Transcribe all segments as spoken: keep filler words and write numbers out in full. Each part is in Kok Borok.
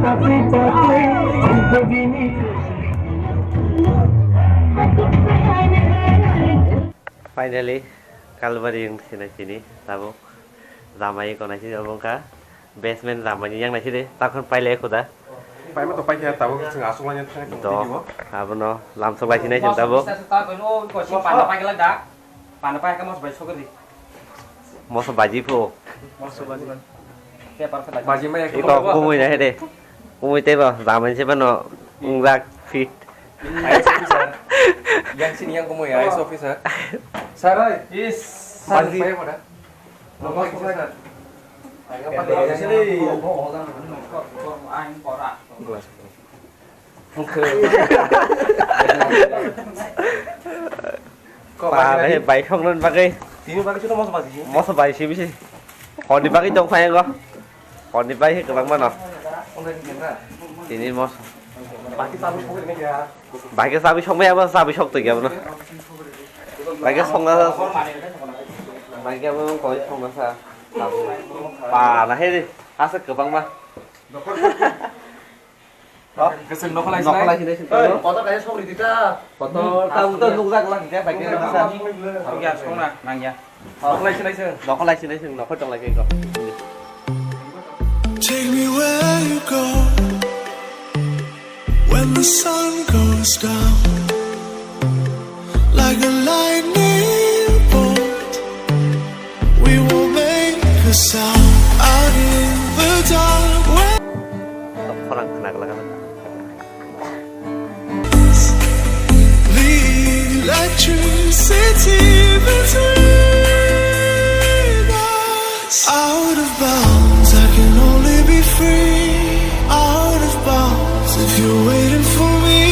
Finally, Kalbari wng sinai sini tabuk jamai wngkha naisini obo wngkha basement jamai ni yang naisini takhon pailai khuda. Paima to paikha tabuk chwng aswk laina thangwi tong. Do, tini bo. Abono lamsok lai sinai sini tabuk. Moso bisa se ta kono ko si pana paikha da. Pana paikha moso bai sokri. Moso baji phu. Moso baji. Baji maya. Iko kumui na hede. Kumui tei ba, jaman se bano, ungjak fit. I S officer. Yang sini yang kumui, I S officer. Sir, is. Sir, baji. Saya pada. Nomor sir. Glass. Ba, bai, bai, khoknani bagwi. Tini bagwi chuto moso baji. Moso bai si bisi. Honi bagwi tong phai go. Honi bai he kwbang mano. Tini moso. Baki sabu sokri ne ya. Baki sabu sokmai abo, sabu sok to ya bono. Baki sokna. Baki abo koi sokna sa. Ba, na he. Asa kwbang ma. Kwchwng nokholai sinai. Nokholai sinai sinai. Oi, kotor kaisa sokri di ta. Kotor, ta utor nukjak lang khe, bai khe nukjak. Nokholai sinai se. Nokholai sinai se, nokhor tonglai khe ko. Take me where you go when the sun goes down. Like a lightning bolt, we will make a sound out in the dark. When khorang khna glak. The electricity between us. Out of bounds, I can only be free. Out of bounds, if you're waiting for me.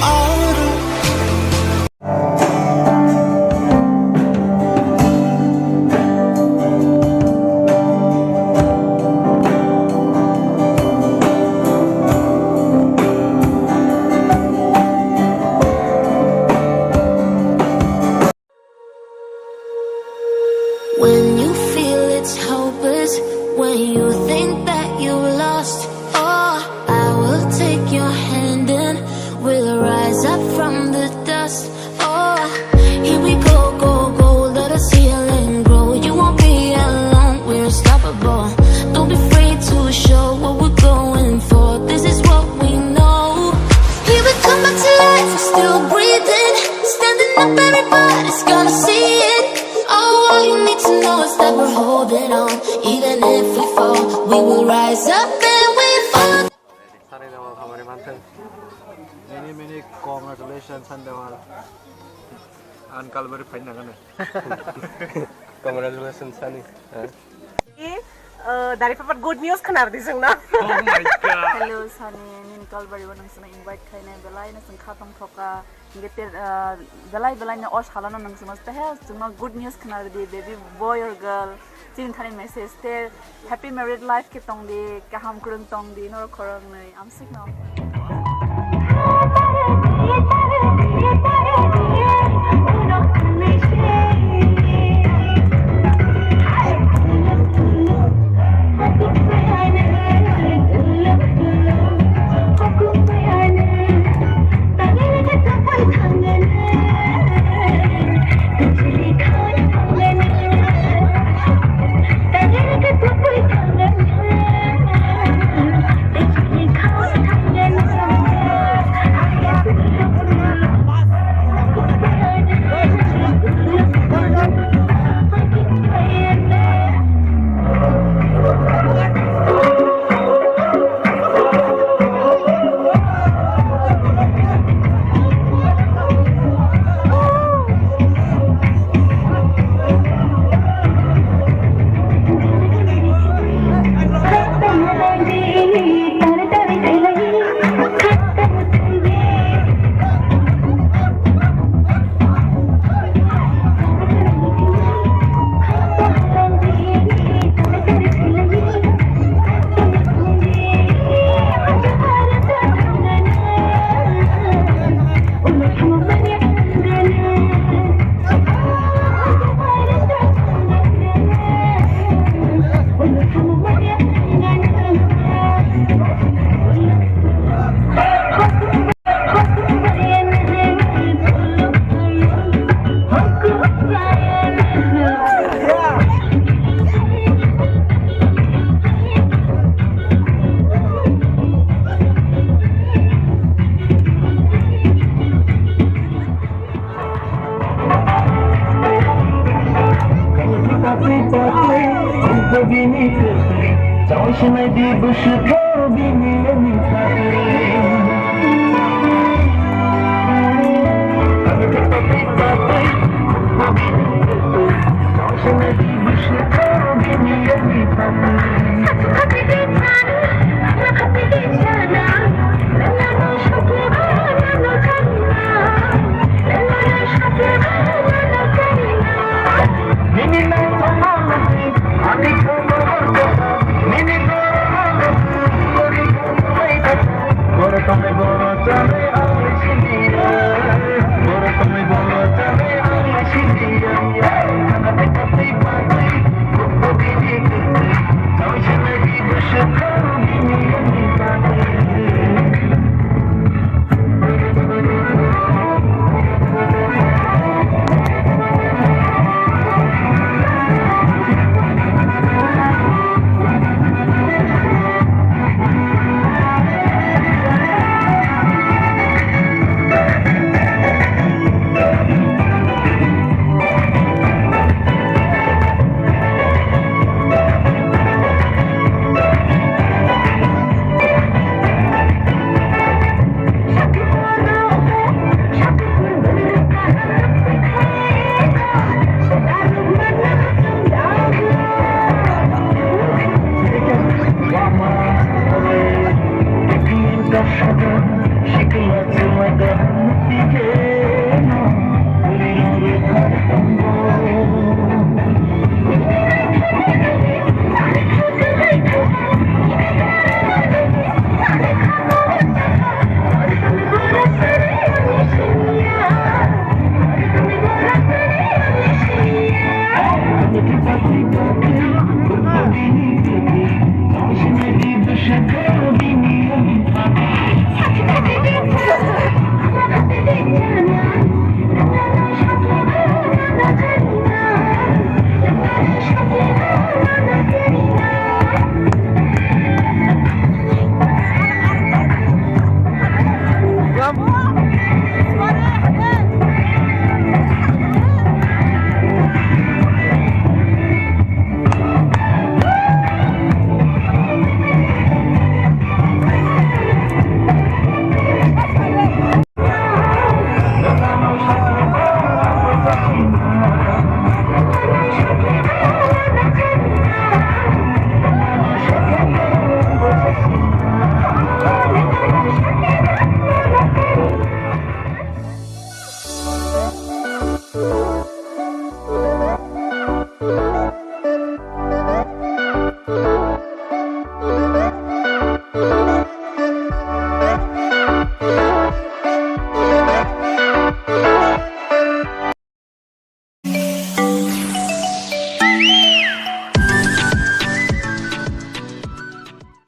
Out of When you feel it's hopeless, when you think that you lost, oh, I will take your hand and we'll rise up from the dust. Oh, here we go, go, go, let us heal and grow. You won't be alone, we're unstoppable. Don't be afraid to show what we're going for. This is what we know. Here we come back to life, we're still breathing. Standing up, everybody's gonna see it. Oh, all you need to know is that we're holding on. Even if we fall, we will rise up and we fall. Sani Dewal hamari manthang. Many, many congratulations, Sani Dewal. An Kalbari phaina gana. Congratulations, Sani. Eh, dari papat good news khna rwdi chwngno. Oh my God. Hello, Sani, nini Kalbari o nang chwngno invite khainai belai no chwng kha tong thoka. Hingke te, ah, belai belai no o salo no nang chwngno tehe chwngno good news khna rwdi, baby boy or girl. Chini thani message te happy married life khe tong di, kaham kwrwng tong di, norok khoroknwi. Amsik no.